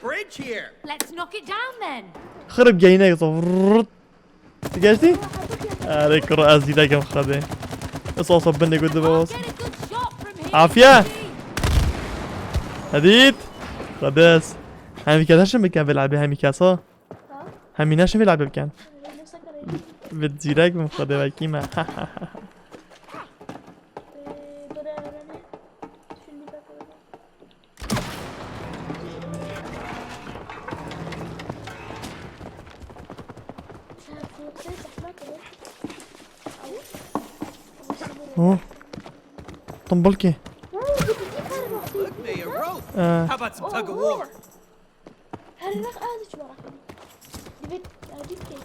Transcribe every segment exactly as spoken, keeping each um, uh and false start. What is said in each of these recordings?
Bridge here. Let's knock it down then. Xirib geynek zor. Tu geçtî? Erê kuro ez zîrekim xwedê. Ez olsa binê ku dibos. Get a good shot from here. Afiye. Hedît. Xwedes. Hemî kes neşin bikin vê labê hemî kes ha. Hemî neşin vê labê bikin. Bi zîrek bim xwedê wekî me. Oh. Tumbilkê. Look, Mayor Roth. Ee, How about some tug of war? Her ne azıcık merak ediyorum. Evet, acil ki.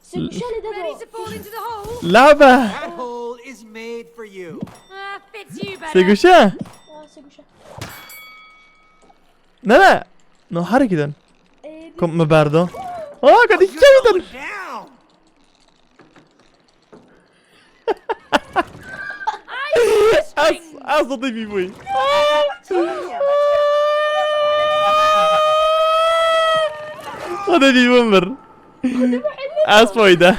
Söküşe ne Ready dedi to fall into the hole? Laba. That hole is made for you. Ah, fits you better. Seguşe. o? Aa, söküşe. Ne ne? No hareket eden. Ee, bir Kommt me berdo. Aa, ka dî çevitin. Down. Ez, ez o dibî bûy. O dibî bû mir. Ez fayda.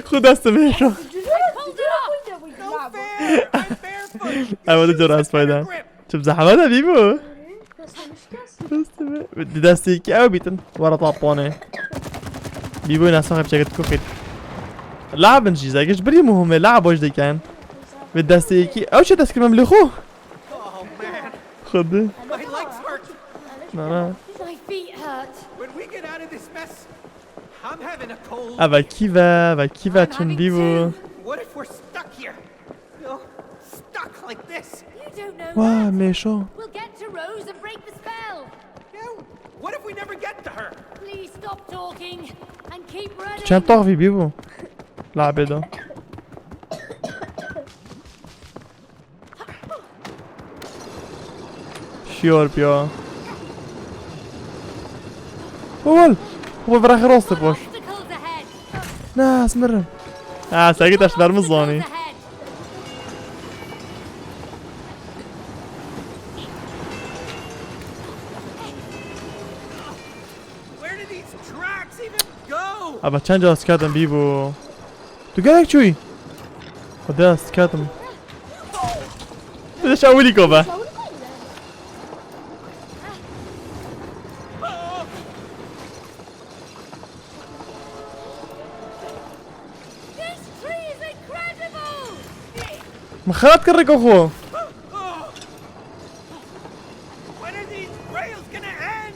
Xu destê min şo. Cüzdanı koydu bu ya bu. Fair. I'm barefoot. Ew de cor ez fayda. Çi zehmet e bî bû. Kasılmış kas. Destê min. Di destê yekî ew bîtin. Were taponê. Bî bû nasa xep çeket kufit. Labin jî zegiş birî muhim e la boş dikin. Bi destê yekî ew çi dest kirmem li xwe. Oh man, Xwedi. my legs hurt. Na na. My feet hurt. When we get out of this mess, I'm having a cold. Eve kîve, eve kîve çin bî bû. What if we're stuck here? You know, stuck like this. You don't know Wah that. Mêşo. We'll get to Rose and break the spell. Yeah, what if we never get to her? Please stop talking and keep running. Çend taxvî bî bû. Labê de. Şiyor piya. Ol. Ol bırak rastı boş. Obstacles ahead. Ne smirim. Ha, sen git aşlar mı zani? Obstacles ahead. Where do these tracks even go? Abi çend cihaz kağıdım bir bu. Tu gerek çuy. Hadi az kağıdım. Bir de şavuli kova. This tree is incredible. Mixarat kir riko xo. When are these rails gonna end?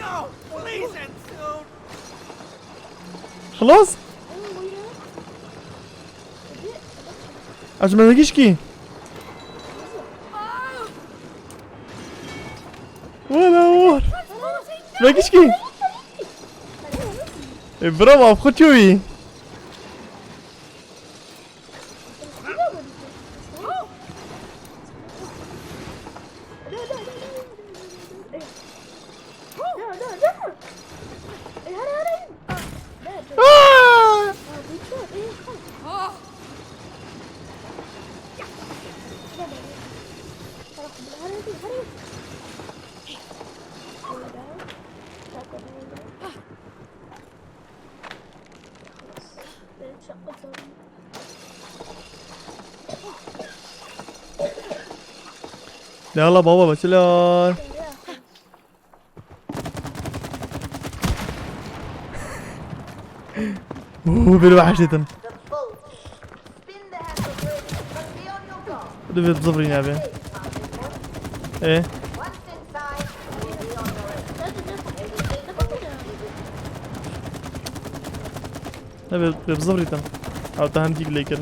No, please end soon. Xlas? Ez me vegişkî. Wala war. Vegişkî. E, bravo, xo çûyî. لا لا لا. ايه هلا هلا. Aa! Oh, Yalla baba, başla. Uuu, bir wahşetim. Hadi bir zıvrın abi. E? Ne bir, bir zıvrın. Abi daha hem değil lekin.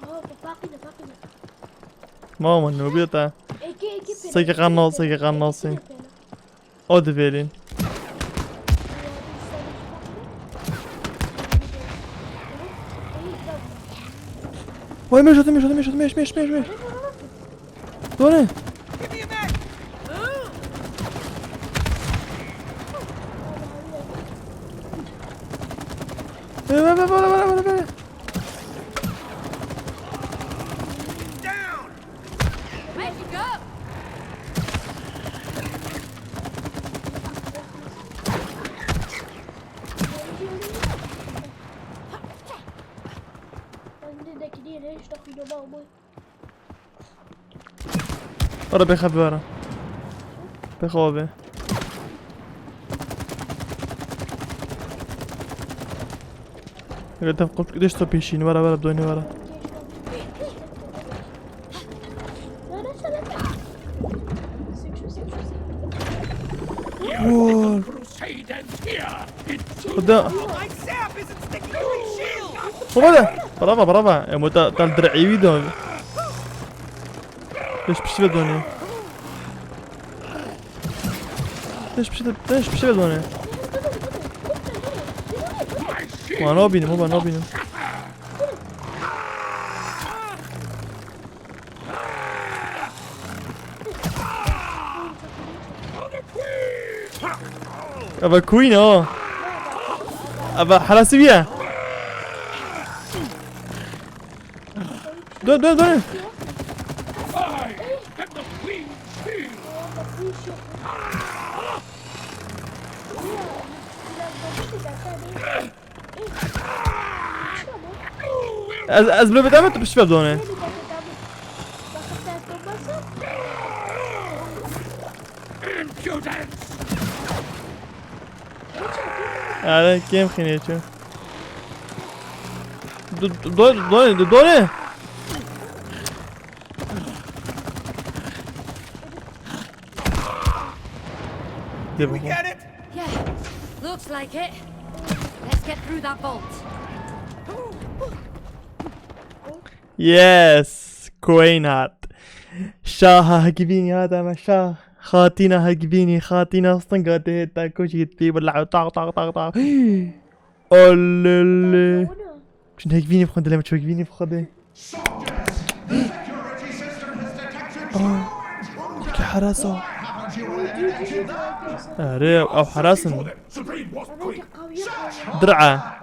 اه، فاقدة، فاقدة. Mama, ne oluyor da? ايكي، ايكي، Seke kanal, seke kanal sen. O da verin. Vay meş, meş, meş, meş, meş, meş, meş. Done. Give me a mag. Ver, ver, ver, ver, ver, ver. Down. Where'd you go? Ora bêxe bibere. Bêxe be. Öyle dev kop gidiş to peşin. Vara vara dönü vara. Vur. Xweda. Baba de. Brava, brava. Em ta tal dir'î wî de. Leş piştî ve donê. Leş piştî, leş piştî ve donê. Ma nabînim, ma nabînim. Eva Queen o. Eva Harasiviye. Dön, dön, dön. Ez, ez bile bedava tu pişme done. Are, kim xinê ço? Do, do, do, do, do, do ne? Dê bixwe. Yeah, looks like it. Let's get through that vault. Yes, Queen hat. Şaha givînî hat ama şah. Xatîna ha givînî, xatîna stinga dê ta koşî git pî bula tak tak tak tak. Olele. Çin hek vînî bixwe dilê me çok vînî bixwe dê. Aa, ki herasa. Erê, ew herasin. Dir'a.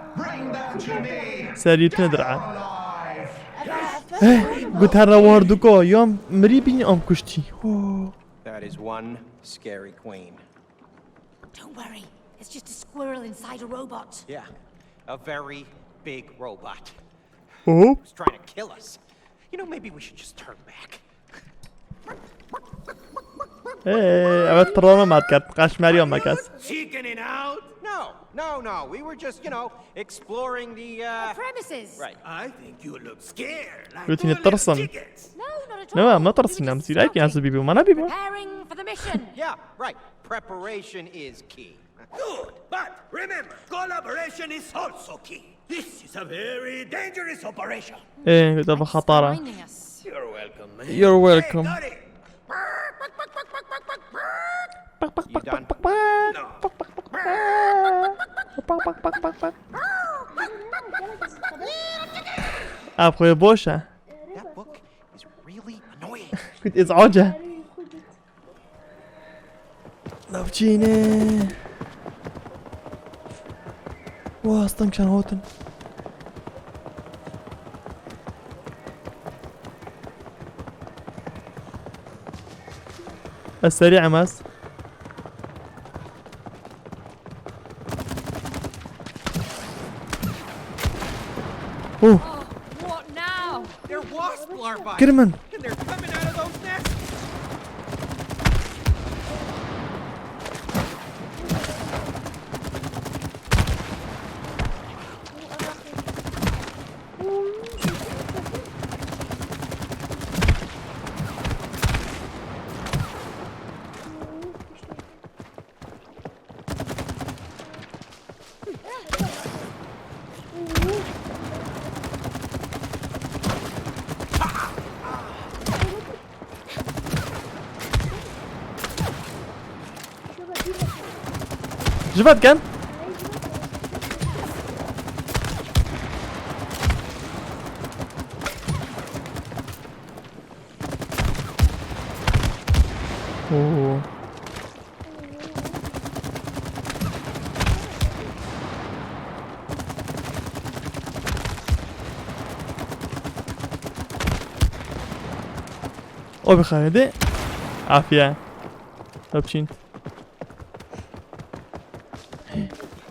Serî tune dir'a. Eh, got her war duko. Yom mirî bînî am kuştî. Oh. That is one scary queen. Don't worry, it's just a squirrel inside a robot. Yeah, a very big robot. Hop. It's trying to kill us. You know, maybe we should just turn back. Hey, evet, trolü mat kat, kaşmeriyon makas. Chickening out? No, no, no. We were just, you know, exploring the, uh, premises. Right. I think you look scared, like two little chickens. No, not at all. Ne var? Ne tarzı sinema? Silahı ki nasıl bir bu? Mana bir bu. Preparing for the mission. Yeah, right. Preparation is key. Good, but remember, collaboration is also key. This is a very dangerous operation. Ee, bir de bu hatara. You're welcome, man. You're welcome. Hey, got it. Bak, bak, bak, bak, bak, bak. You done? No. Après, boş ha. That book is really annoying. Kut ازعاجه. Navçînê. Wa, sting çend hatin. Ez serî em ez. Oh. Oh, what now? They're wasp larvae. Kir min. And they're coming out of those nests. Ji vat gen. Oo. O bir xayede. Afiye. Öpçin.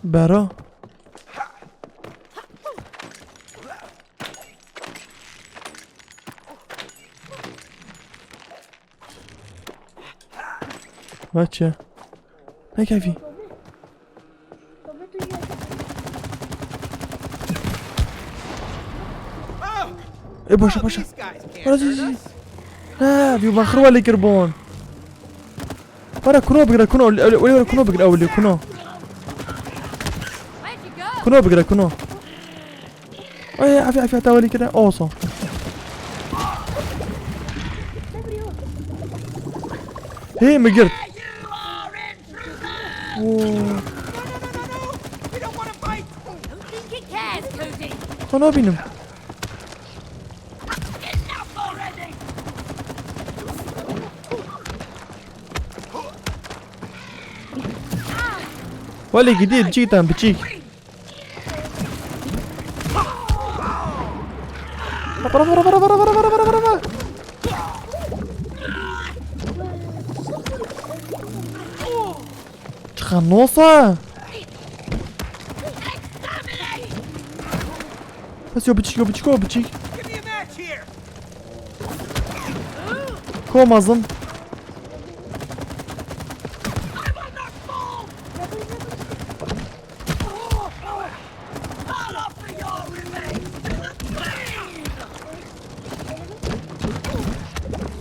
Bero. Veçe. Ne keyfî. E, başa, başa. Para, zi, zi. Ha, bir bakır var lekir bon. Para, kuno bigre, kuno. Öyle, öyle, öyle kuno bigre, öyle kuno. Kuno bigre, kuno. Ay, afi, afi, hata wali kire. Awsa. Hey, me girt. Oo. Xwe nabînim. Wale gidî, biçîk tan, biçîk. Para, para, para. Çiqa nosa. Bes yo biçîk, yo biçîk, yo biçîk. Kom azim.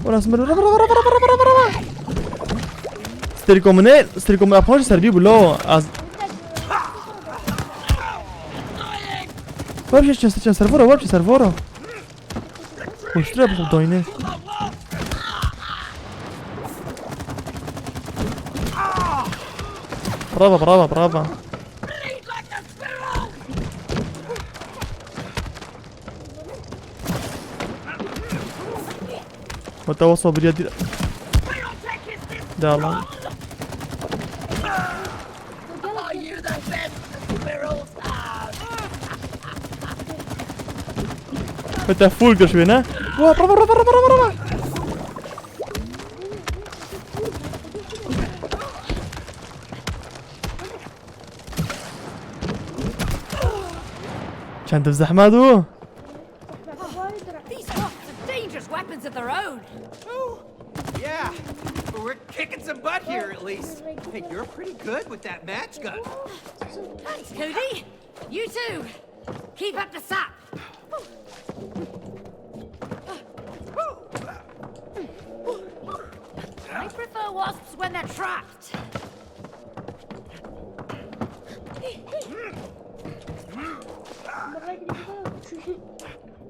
Orası mı? Raba, raba, raba. Steriko mu ne? Steriko mu aphoş serbi bulo. Az. Vapşe çen servoro, vapşe servoro. Koştura bu doyne. Brava, brava, brava. Mete wasa biriya dir. Devam. Mete full göç beni. Wa, brava, brava, brava, brava. Çend zehmet o. These wasps are dangerous weapons of their own. Oh, yeah. We're kicking some butt here, at least. Hey, you're pretty good with that match gun. Thanks, Cody. You too. Keep up the sap. I prefer wasps when they're trapped.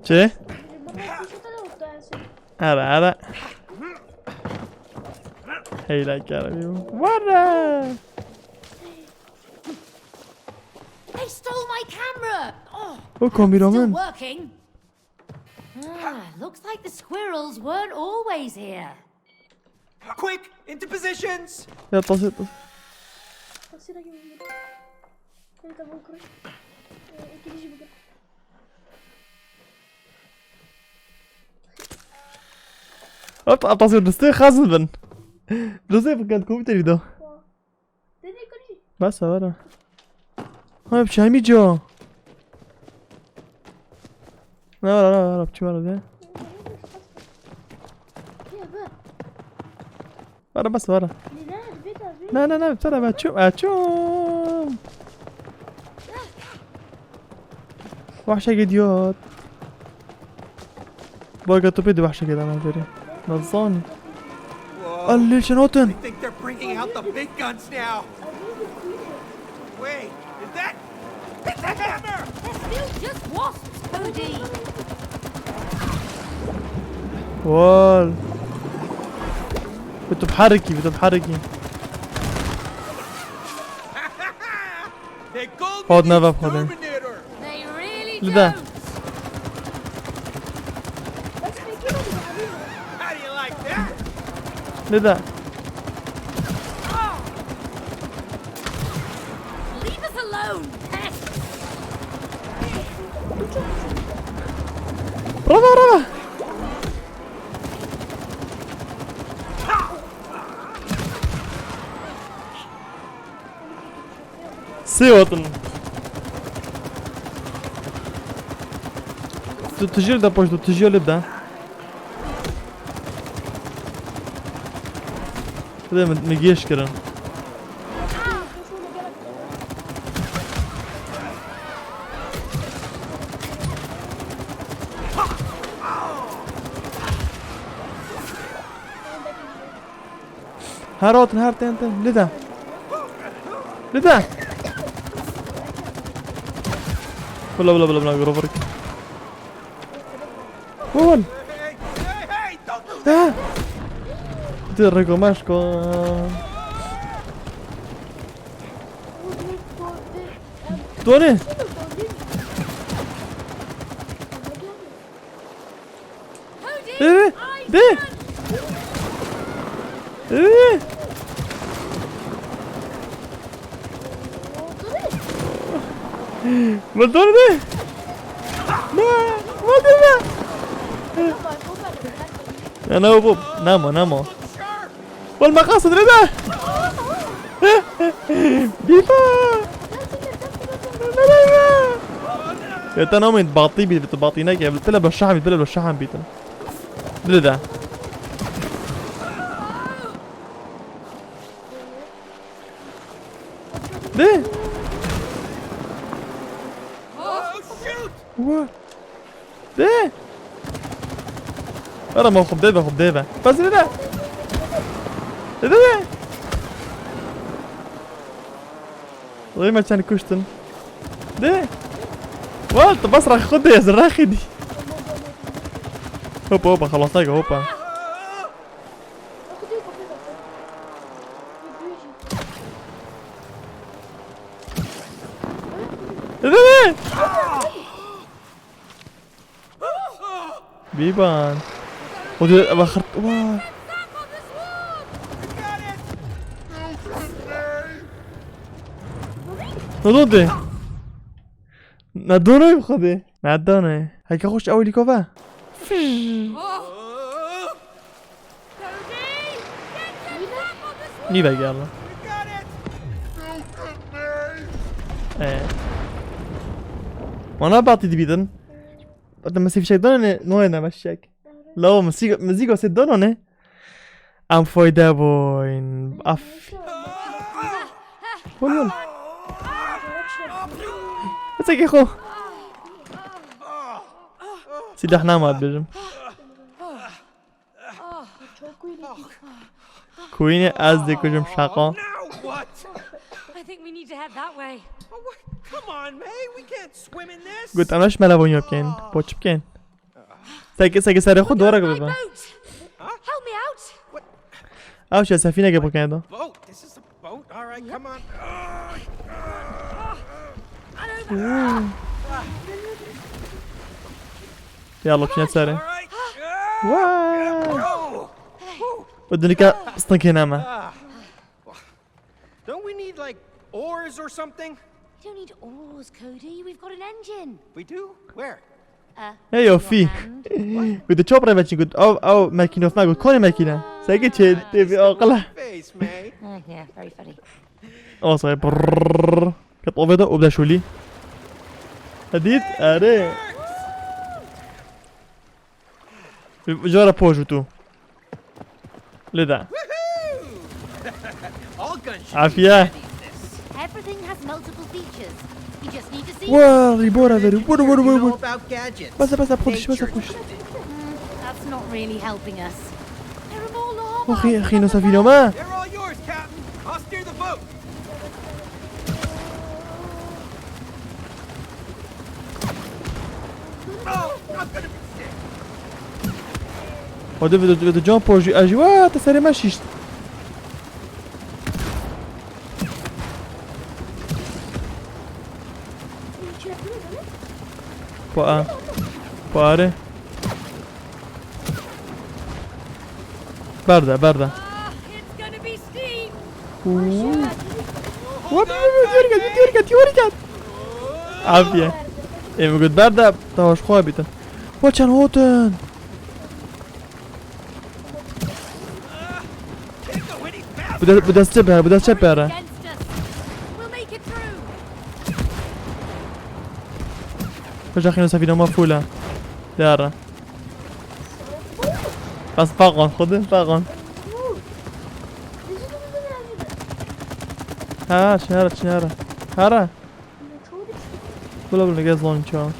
Çi? Ara, ara. Hey, like, ara. Wara. They stole my camera. Oh, o kameraman. Still working. Ah, looks like the squirrels weren't always here. Quick, into positions. Ya, tas et. Tasira gibi. Şöyle tavuğu kırın. Ee, ikili gibi. Hop, attention, destê xezin bin. Destê bikin komputerî de. Bas, were. Ha, biçî hemî ca. Ne were, ne were, biçî were de. Were, bas, were. Ne, ne, ne, were, ben çûm, ben çûm. Wahşe gidiyor. Boy, tu pê di wahşekê de navêrê. Nazan. Whoa. Allê, çi notin? I think they're bringing out the big guns now. Wait, is that? It's a hammer! They're still just wasps, Cody. Wal. بتحركي، بتحركي. They called me Hot the never put in. Exterminator. They really Lida. Don't. How do you like that? Lida. Leave us alone, pests. Bravo, bravo. Sê hatin. Tu tijî li de paş, tu tijî li de. Dê min, min gêş kirin. Her hatin, her tên tên. Lide. Lide. Bula, bula, bula, bula, grover. Wol. Ha. Di rego meşko. Done. Ee, de. Ee. Motor de. Na, motor de. Ya, no, bu, namo, namo. والمقاصد رضا. بيبا. يا ترى هم يتباطي بي، بتباطي هناك، يا بلا بلا شحن، بلا بلا شحن بيتن. بلا ده. ليه؟ What? Dê! Were ma xwe bidê be, xwe bidê be. Bes dê be. Dê be. Wê me çend kuştin. Dê. Wal, tu bes rex xwe dê, ez rexî dî. Hopa, hopa, xelas nake, hopa. Dê be. Bîban. O diyor, eva xırt-, vay. Ne oldu? Ne dönüyor bu kadar? Ne dönüyor? Hadi hoş, ew lîkova. Nî vegerle. Ee. Wana batî dibîdin. Hatta min sê fişek dana ne, noye ne fişek. Lawo, min sî-, min zî go sê dana ne. Em fayde boyn. Af. Hol hol. Çekê xwe. Silah nama dibêjim. Çok iyi. Queen'i ez dikujim şaka. Now what? I think we need to head that way. Oh, what? Come on, May. We can't swim in this. Gut, em ne şmele von yapken. Poçipken. Seke, seke sere xwe dora gibi. Help me out. Ew şey sefîneke bikene da. Boat. This is a boat. All right, come on. Yalla, çine sere. All right. Wow. Bro. Bu dinike stink neme. Ah. Don't we need, like, oars or something? We don't need oars, Cody. We've got an engine. We do? Where? Hey, yo, Fî. Bi tu çop reve çi got? Ew, ew mekîne, of me got. Konê mekîne? Seke çê tê vî aqila. Face, May. Oh, yeah, very funny. Ew say brrrr. Ket ove de, ov de şulî. Hedît, erê. Jara poj tu. Lida. Afiye. Everything has multiple features. You just need to see. Wow, Libora veru. Vur, vur, vur, vur. Basa, basa, push, basa, push. Mm, that's not really helping us. There are more lava. Axî, axî, no sefîno me. They're all yours, Captain. I'll steer the boat. Oh, I'm gonna be sick. Hadi, vedo, vedo can pojî, ez jî, wa, te serê me şişt. Pa, pare. Berde, berde. Ah, it's gonna be steep. Uuu. Hop, hop, hop, teorî ket, teorî ket, teorî ket. Afiye. Ê, min got berde, te hoş xwe bîtin. Wa çend hotin. Bu da, bu da çep ya, bu da çep ya. We'll make it through. Hoca xîno sefîna ma fûl e. Diyar e. Bas faqon, xwedin faqon. Ha, çinara, çinara. Hara. Bula bula gez lan çawa.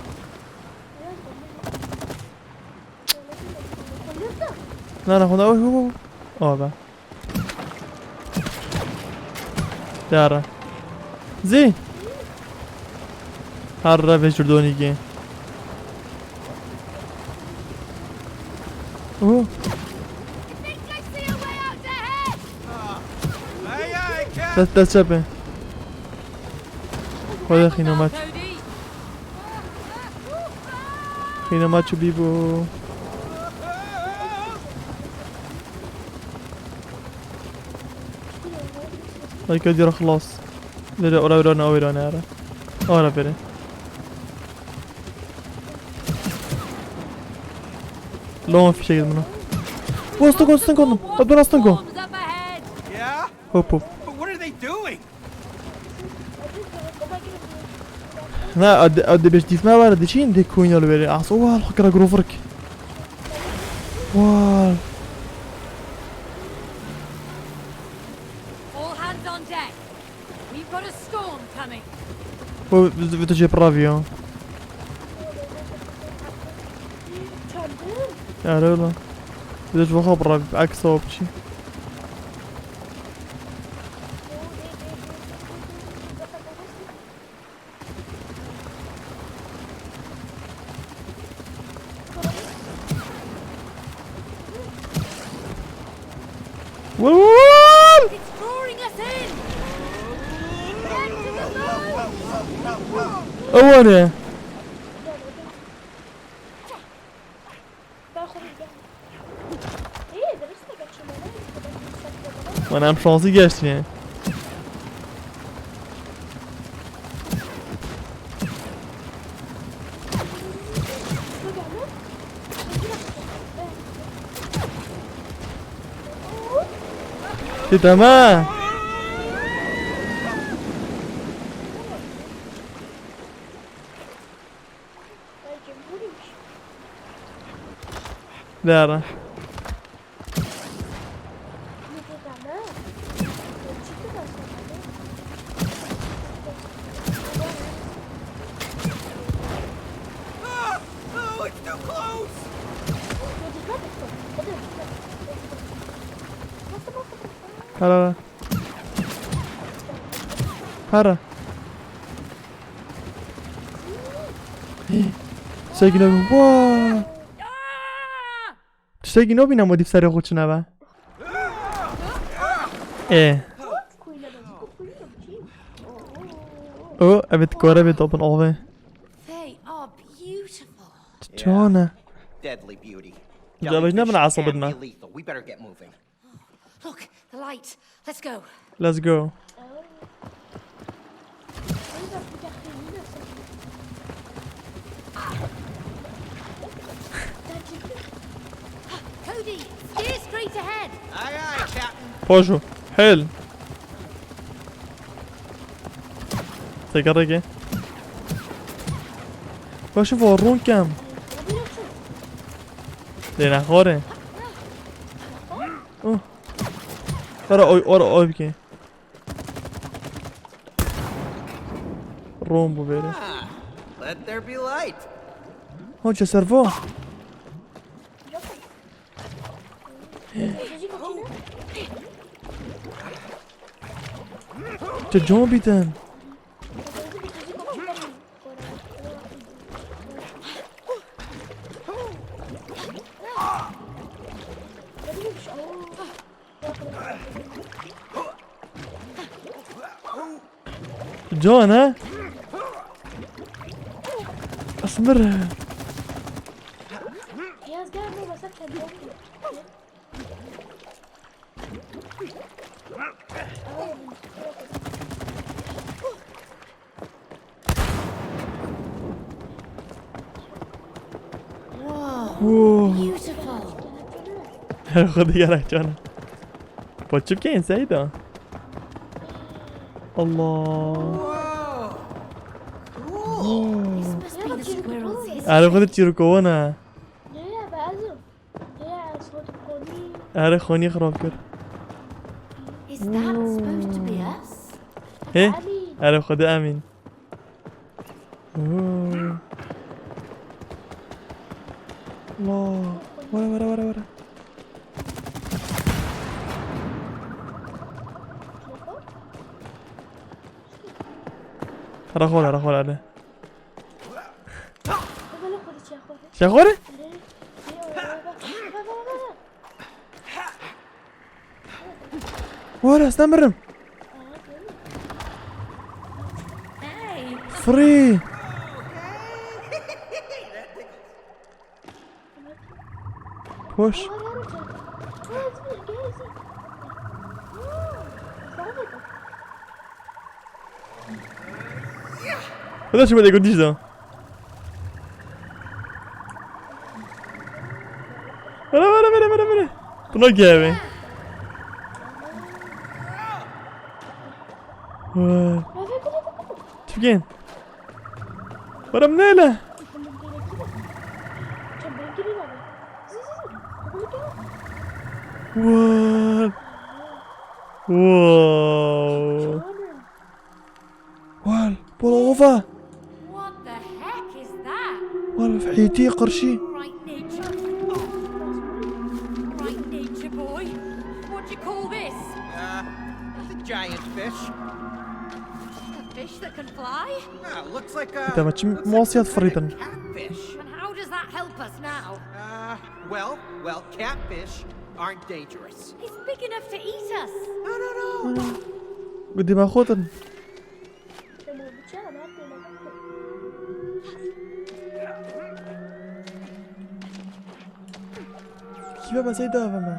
Na na xwenda, oy, oy, oy. Ava. Dara. Zî. Her re vê çurdonîkê. Oh. Dest, dest çepê. Xwedê xîna maç. Xîna maç û bîbû. Ay, kedî re xilas. Lere ora ora ne ora ne ara. Ara bere. Lon fişek bunu. Boston kon, Boston kon. Abdurraston kon. Yeah? Hop hop. But what are they doing? Na, ad, ad dibêj dîf me were diçîn dê koyun alıveri. As o wal hakira grovrk. Wal. All hands on deck. We've got a storm coming. Bu, bu, bu tecê pravi ya. Çandı. Yani öyle. Bir de çok pravi. Aksa opçi. Wal! It's drawing us in. Get to the boat. Ew ne? Wan em şansî geçtî. Tê deme. Dera. Ah! Oh, it's too close! Hala. Para. Tiştekî nabî. Wa! Tiştekî nabî nema dîv serê xwe çine be. Ê. O, evet, kore bê topin ove. They are beautiful. Çane. Deadly beauty. Cavej nebin asabit me. Can't be lethal. We better get moving. Look, the light. Let's go. Let's go. Cody, steer straight ahead. Aye, aye, Captain. Pojo. Hel. Tekereke. Başı var, ronkem. Lê nexware. Oh. Ora oy, ora oy bike. Rom bu veri. Ah, let there be light. Hoca servo. Te can biten. Can ha? Asmir. Yaz gel baba, sen kendi oku. Whoa. Whoa. Beautiful. Xwedî gerek can e. Paçip ke inseyda. Allah. Whoa. Cool. This must be the squirrels' history. Erê xwedî çîrokovan e. Ne ya, be ez Erê xanî xirab kir. Is that supposed to be us? Eh? Erê Xwedê emîn. Oo. Allah. Were, were, were, were. Raxwala, raxwala, hadi. Çaxore? Were, ez namirim. Free. Koş. Hadi şimdi de gideceğiz. Vere, vere, vere, vere, vere. Buna gel. Vay. Türkiye'nin. Param neyle? What? Wow. Wal, bolova. What the heck is that? Wal, fihiti qarşi. Right nature. Right nature boy. What do you call this? Uh, it's a giant fish. A fish that can fly? Ah, looks like a, Tamam, şimdi looks like muasiyat some kind of fırlatın. Catfish. And how does that help us now? Uh, well, well, catfish aren't dangerous. It's big enough to eat us. No, no, no. Gudi ma xotin. Kî be mesey da ve me?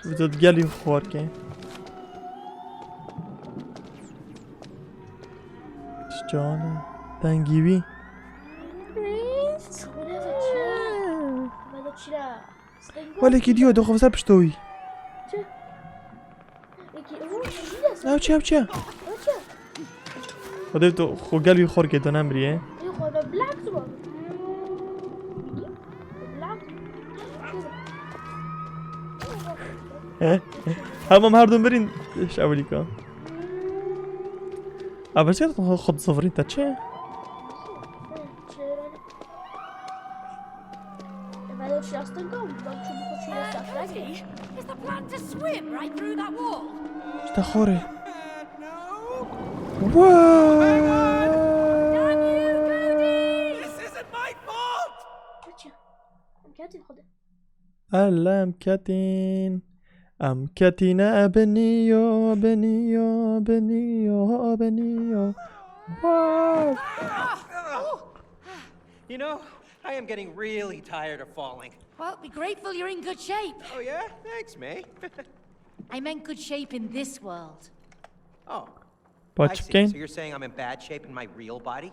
Vîdyo gelî xwarkê. Çi cane? Dengî wî. Welekî diyo, doxo ser pişto wî. Ew çi, ew çi? Xwedê tu xwe gel wî xor kê, tu nemriyê. Hemam her du mirîn şewilîka. Ev çi xwe dizivirîn te çi? Is the plan to swim right through that wall? Ji te xorê. Whoa! Damn you, Cody! This isn't my fault! Ella em ketîn. Em ketîne biniyo, biniyo, biniyo, biniyo. Whoa! You know, I am getting really tired of falling. Well, be grateful you're in good shape. Oh, yeah? Thanks, May. I meant good shape in this world. Oh. I see. So you're saying I'm in bad shape in my real body?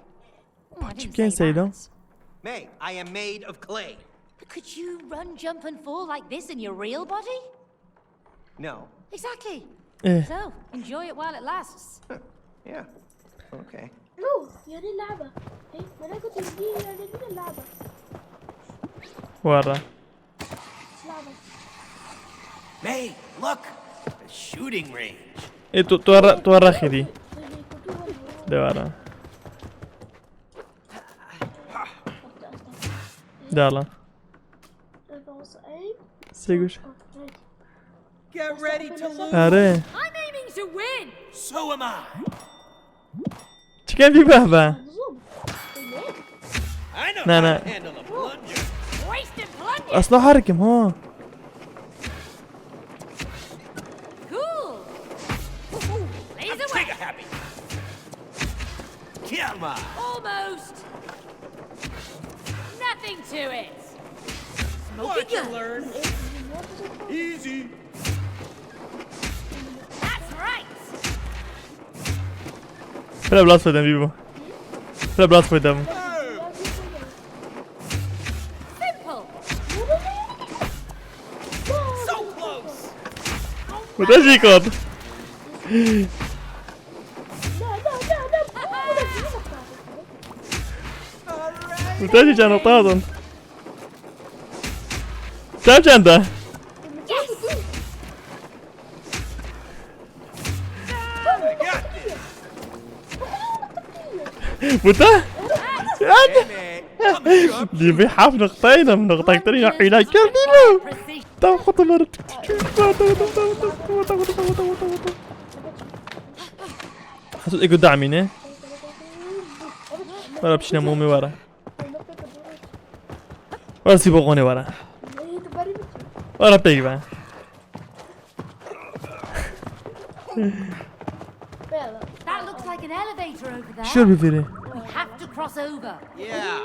Oh, I didn't say that. May, I am made of clay. But could you run, jump, and fall like this in your real body? No. Exactly. Eh. So, enjoy it while it lasts. Yeah. Okay. No, يعني لعبة. إيه، ما أنا كنت بدي يعني كده اللعبة. Were. لعبة. May, look! A shooting range. E, tu, tu ara, tu ara xidî. De were. De ala. Seguş. Get ready to lose. Are. I'm aiming to win. So am I. Çiken bir baba. I know how to handle a plunger. Wasted plunger. Aslında harikim ha. Cool. Laser wet. Trigger happy. Come on. Almost. Nothing to it. Smoking gun. Easy. That's right. Pera blas fedem vivo. Pera blas fedem. Simple. So close. What does he got? What does he got? Çav çend e? Yes! Buta? Dîvî heft nuqteydim, nuqtektir ya hîlekar dîvî. Tam xwe temir. Hesûd êku damîne. Were bişîne momê were. Were sîboxonê were. Were pêk be. That looks like an elevator over there. Şur bivêrê. We have to cross over. Yeah,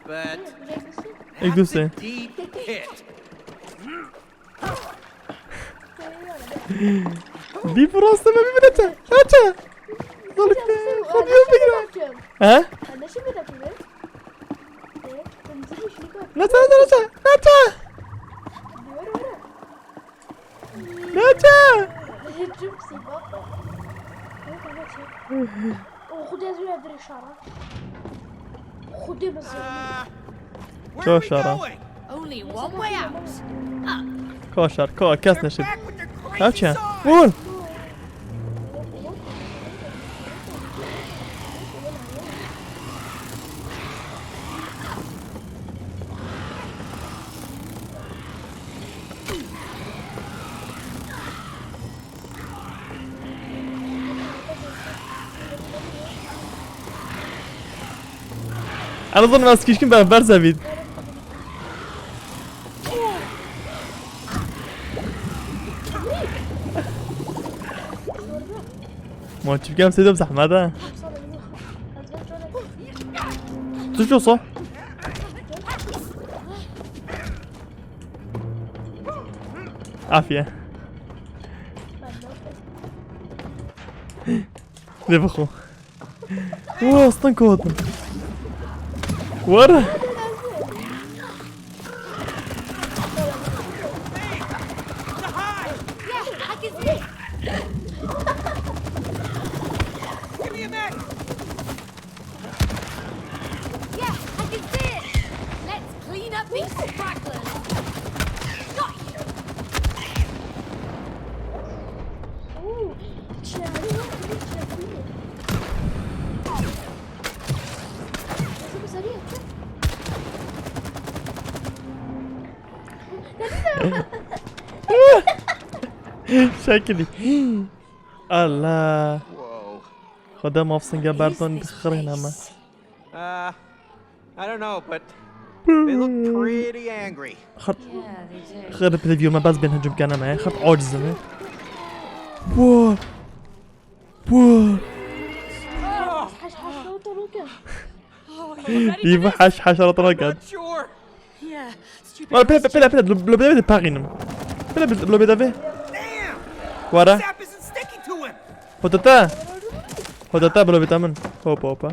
but Êk dû sê. Deep pit. Dî proste me bibine te. Naçe. Balık be. Kopiyo bigre. Ha? Naçe, naçe, naçe. Naçe. Naçe. Çok sibap. Xwedê ez wê dirê şara. Xwedê min zor. Where are we Çok şara. Going? Only one way out. Up. Koşar, ko kes neşit. Back with your crazy Kaçın. Sword. Vur. Anladın nasıl kişkin ben berze bit. Ma çipkem sedim zahmet ha. Suç olsa. Afiye. Ne bak o. Oo, aslan kovadın. Var. Give me a mag. Yeah, I can see it. Let's clean up these stragglers. Got you. Ooh, içeride yok, içeride. Nasıl bir sarı yaptı? Şekili. Allah. Whoa. Xwedê mafsinga berdan dixirîn heme. Uh, I don't know, but they look pretty angry. Xert. Yeah, they do. Xert pide viyoma baz ben hücum kanama ya. Xert aciz mi? Wow. Wow. Heş, heş, heş, rotor, rotor. Oh, you ready for this? Dîv heş, heşerat roket. Not sure. Yeah, stupid Wala pele, pele, pele, lo, lo bê de paqînim. Pele, lo bê de vê. Damn! Wara. Sap isn't sticking to him. Hotata. Hotata, bro, vitamin. Hopa, hopa.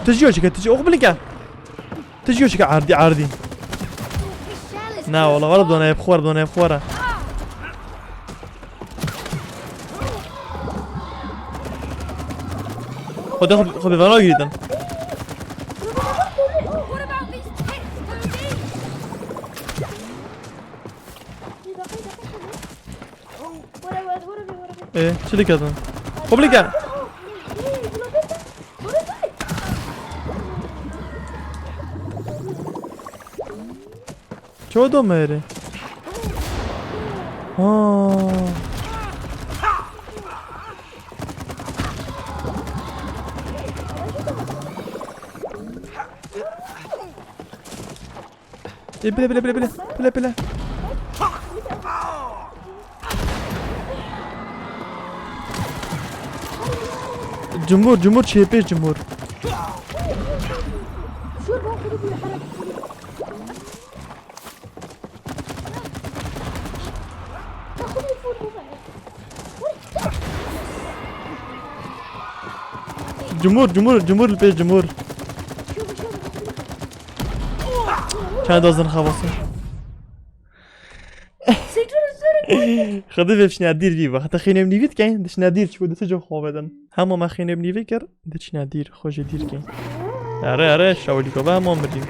Tijî o çike, tijî. Ox bilike. Tijî o çike, ardî, ardî. Na, wala, wala, dona hep xwar, dona hep xwara. Xwedê xwe, xwe bêvana girîtin. Ê, çi dike tu? Xwe bilike. Çawa doma erê? Ha. Ê, bile, bile, bile, bile. Bile, bile. Cumhur, cumhur, çê pêş cumhur. Cumhur, cumhur, cumhur li pêş cumhur. Çend dozin xebasın. Xwedê vê şinya dîr vî ve. Heta xînê min nîvî dikeyin, dişine dîr çi bu dişe xwe vedin. Hema me xînê min nîvî kir, diçine dîr, xwe jê dîr keyin. Erê, erê, şawilî kove hema mirî.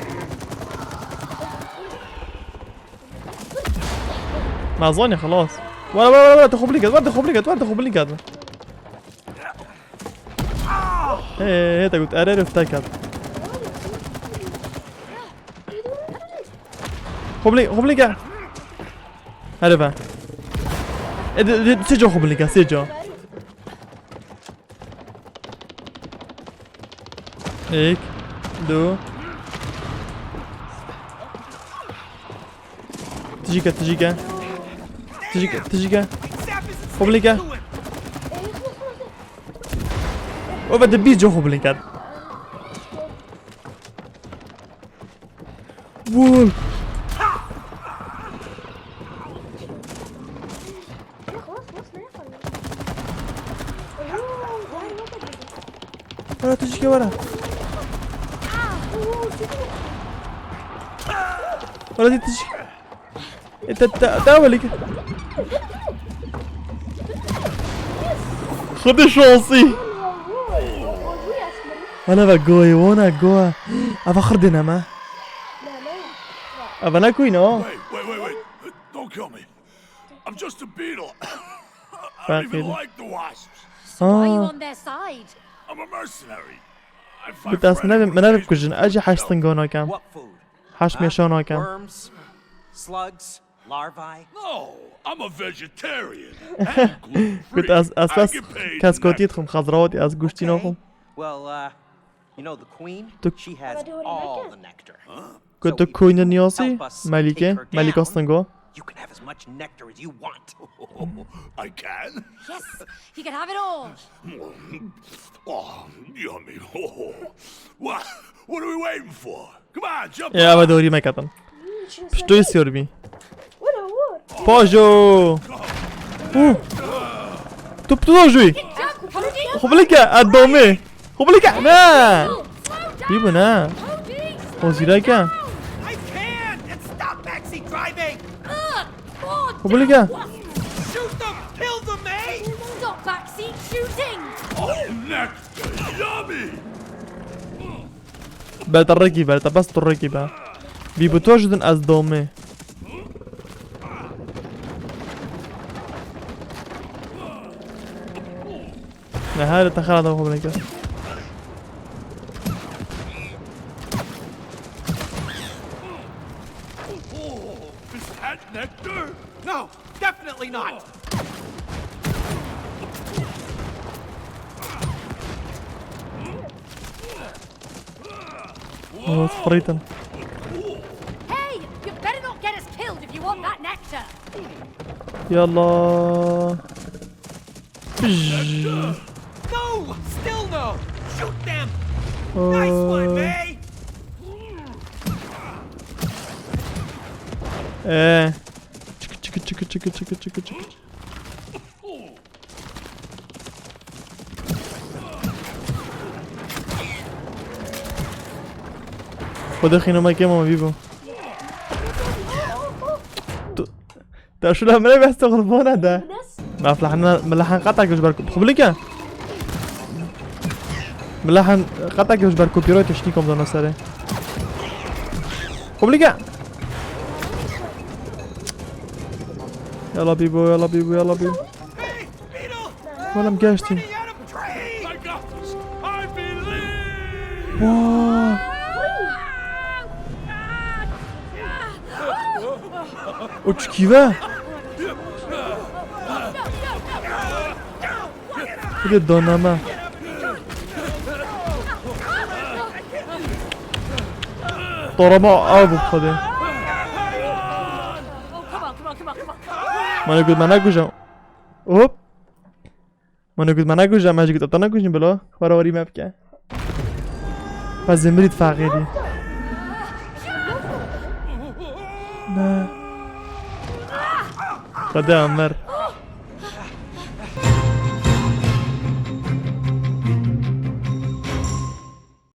Azanya xelas. Wara, wara, wara, wara, te xwe biliket, wara, te xwe biliket, wara, te xwe biliket. Hey, hey, hey, te got, ere, ere, te ket. Xwe bili-, xwe bilike. Here ve. E, de, de, sê ca xwe bilike, sê ca. Ek, du. Tijîke, tijîke. Tijîke, tijîke. Xwe bilike. Ove de bîst ca xwe bilike. Vur. خلاص، خلاص، ما ينفع. Wara tijîke wara. Wara dî tijî. E, te, te, te awelî. Xwedê şansî. Hele ve goyê wana goa. Eva xırdê nema. Eva ne kuyna o. Wait, wait, wait, wait. Don't kill me. I'm just a beetle. I don't even Bakayım. Like the wasps. So why are you Ha. On their side? I'm a mercenary. I fight Bi tas for min ev, anyone min ev who pays kujin. me. Acı haştın gono kam. What food? Haş Huh? Meşano kam. Worms, slugs, larvae. No, I'm a vegetarian and gluten free. Bi tas, as I tas get paid kas in kotiyet xum nectar. Xazrawat az guştino Okay. Xum. Well, uh, you know the queen? Tu- She has What do you all want? The nectar. Huh? Ku tu kuynin yasî, Melike, Melike Stingo. You can have as much nectar as you want. I can? Yes, he can have it all. Oh, yummy. What, what are we waiting for? Come on, jump Ya, eve on. Dorî me ketin. Piştoyê siyor bî. Pajo! Uh! Tu, tu da jûyî! Xwe bilike, ez domê! Xwe bilike, ne! Bîbû ne! O zîreke. I can't! It's stop backseat driving! Xwe bilike. Shoot them! Kill them, eh? Stop backseat shooting! Oh, next! Yummy! Berte rekî, berte bes tu rekî be. Bîbû tu jû din ez domê. Ne her te xera da xwe bineke. Is that nectar? No, definitely not. Oh, it's frightened. Hey, you better not get us killed if you want that nectar. Yalla. Pijj. No, still no. Shoot them. Nice one, Oh. May. Eh. Çık, çık, çık. Xwedê xîna me kêm ama bîbû. Tu, te şûla min ê behsa qurbana de. Meflehan, melahan qata kir ji ber ku-, xwe bilike. Melahan qata kir ji ber copyright tiştî kom dana serê. Xwe bilike. Yala bîbû, yala bîbû, yala bîbû. Oğlum geçtim. Vay. Uçkive. Bir de donama. Torama av bu kadar. Mana gud mana gujam. Hop. Mano got, me nekuje, me jî got, "Te nekujî bilo, were werî me bike." Xwe zimrî difaqêdî. Ne. Xwedê Amer.